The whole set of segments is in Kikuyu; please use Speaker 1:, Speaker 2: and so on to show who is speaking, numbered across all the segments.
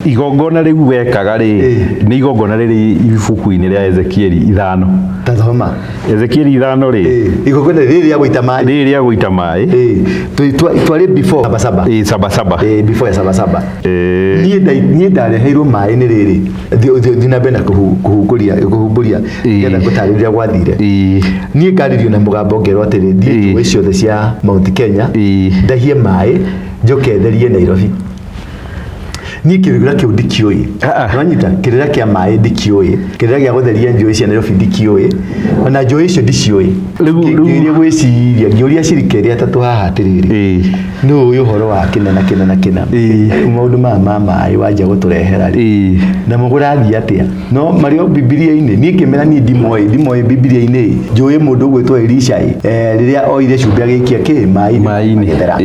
Speaker 1: Igongona rĩu wekaga rĩ, nĩ igongona rĩrĩ ibuku-inĩ rĩa Ezekieli 5.
Speaker 2: Tathoma.
Speaker 1: Ezekieli 5 rĩ.
Speaker 2: Igongona rĩrĩ rĩa gũita maĩ.
Speaker 1: Rĩrĩ rĩa gũita maĩ.
Speaker 2: Twarĩ before Sabasaba.
Speaker 1: Ĩ, Sabasaba.
Speaker 2: Before ya Sabasaba.
Speaker 1: Ĩ.
Speaker 2: Niĩ ndareheirwo maĩ nĩ rĩrĩ, thiĩ na mbere na kũhungũria, kũhumbũria, nĩgetha ngũtarĩria gwathire. Niĩ ngarĩrio na mũgambo ngerwo atĩrĩ, thiĩ njũĩ ciothe cia Mount Kenya, ndahie maĩ, njoke therie Nairobi. Niĩ kĩrĩra kĩu ndikĩũĩ.
Speaker 1: Ah, ah.
Speaker 2: Nĩwanyita? Kĩrĩra kĩa maĩ ndikĩũĩ, kĩrĩra gĩa gũtheria njũĩ cia Nairobi ndikĩũĩ, ona njũĩ icio ndiciũĩ. Ngĩgeria gwĩciria, ngĩũria acirika erĩ atatũ haha atĩrĩrĩ, nĩ ũĩ ũhoro wa kĩna na kĩna na kĩna, maũndũ maya ma maĩ wanjia gũtũrehera rĩ, namo kũrathiĩ atĩa? No marĩ o Bibilia-inĩ. Niĩ ngĩmera niĩ ndimoĩ, ndimoĩ Bibilia-inĩ. Njũĩ mũndũ ũgwĩtwo Elisha ĩ, rĩrĩa oire cumbĩ agĩikia kĩ maĩ-inĩ,
Speaker 1: Maĩ-inĩ.
Speaker 2: magĩthera.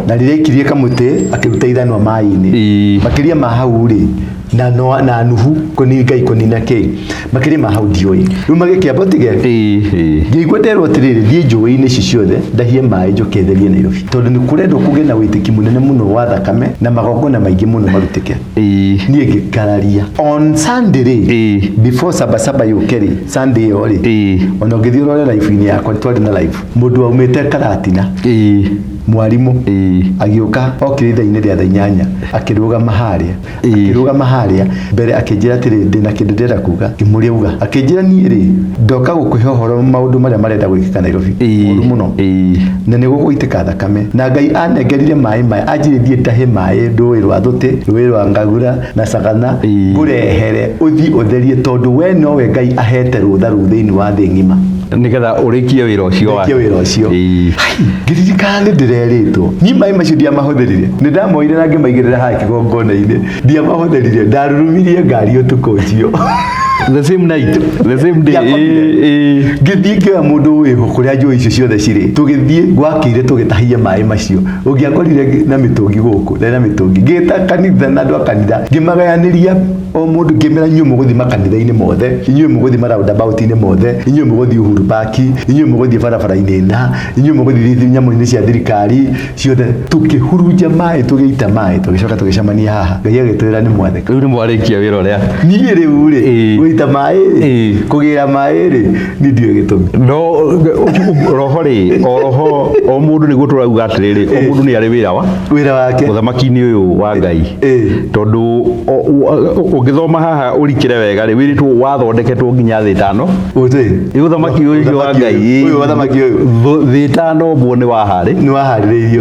Speaker 2: Na rĩrĩa aikirie kamũtĩ akĩruta ithanwa maĩ-inĩ. Makĩria ma hau rĩ, na Noa, na Nuhu kũni Ngai kũnina kĩ, makĩria ma hau ndiũĩ. Rĩu magĩkĩamba ũtige. Ngĩigua nderwo atĩrĩrĩ, thiĩ njũĩ-inĩ ici ciothe ndahie maĩ njoke therie Nairobi, tondũ nĩ kũrendwo kũgĩe na wĩtĩki mũnene mũno wa thakame na magongona maingĩ mũno marutĩke. Niĩ ngĩkararia on Sunday rĩ, before Sabasaba yũke rĩ, Sunday ĩyo rĩ, ona ũngĩthiĩ ũrore live-inĩ yakwa, twarĩ na live, mũndũ waumĩte Karatina, mwarimũ, agĩũka okire ithaa-inĩ rĩa thaa 8, akĩrũgama harĩa, akĩrũgama harĩa mbere, akĩnjĩra atĩrĩ, ndĩna kĩndũ ndĩrenda kuga. Ngĩmũria uga. Akĩnjĩra, niĩ rĩ, ndoka gũkũhe ũhoro maũndũ marĩa marenda gwĩkĩka Nairobi, moru mũno, na nĩ gũgũitĩka thakame, na Ngai anengerire maĩ maya, anjĩrĩ thiĩ ndahe maĩ rũĩ rwa Thũtĩ, rũĩ rwa Ngagura na Sagana, ngũrehere ũthiĩ ũtherie, tondũ we nowe Ngai ahete rũtha rũu thĩinĩ wa thĩ ng'ima.
Speaker 1: Nĩgetha ũrĩkie wĩra ũcio
Speaker 2: wake. Wĩra ũcio. Ngĩririkana nĩ ndĩrerĩtwo, niĩ maĩ macio ndiamahũthĩrire, nĩ ndamoire na ngĩmaigĩrĩra haha kĩgongona-inĩ, ndiamahũthĩrire, ndarurumirie ngari ũtukũ ũcio.
Speaker 1: The same night, the same day.
Speaker 2: Ngĩthiĩ ngĩoya mũndũ wĩho kũrĩa njũĩ icio ciothe cirĩ, tũgĩthiĩ gwakĩire, tũgĩtahia maĩ macio. Ũngĩakorire na mĩtũngi gũkũ, ndarĩ na mĩtũngi, ngĩta kanitha na andũ a kanitha, ngĩmagayanĩria o mũndũ, ngĩmera, inyuĩ mũgũthiĩ makanitha-inĩ mothe, inyuĩ mũgũthiĩ ma-roundabout-inĩ mothe, inyuĩ mũgũthiĩ Uhuru Park, inyuĩ mũgũthiĩ barabara-inĩ na inyuĩ mũgũthiĩ nyamũ-inĩ cia thirikari ciothe. Tũkĩhurunja maĩ, tũgĩita maĩ, tũgĩcoka tũgĩcemania haha. Ngai agĩtwĩra nĩ mwathĩka.
Speaker 1: Rĩu nĩ mwarĩkia wĩra ũrĩa.
Speaker 2: Niĩ rĩu rĩ, gũita maĩ rĩ, kũgĩra maĩ rĩ, niĩ ndiũĩ gĩtũmi.
Speaker 1: No roho rĩ, o roho, o mũndũ, nĩguo tũrauga atĩrĩrĩ, o mũndũ nĩ arĩ wĩra wa
Speaker 2: wĩra wake
Speaker 1: ũthamaki-inĩ ũyũ wa Ngai, tondũ ũngĩthoma haha ũrikĩre wega rĩ, wĩrĩtwo wathondeketwo nginya thĩ 5.
Speaker 2: Ũtĩ.
Speaker 1: Ĩ, ũthamaki ũyũ wa Ngai.
Speaker 2: Ũyũ, ũthamaki ũyũ.
Speaker 1: Thĩ 5 ũmbwo nĩ waharĩ
Speaker 2: nĩ waharĩrĩirio.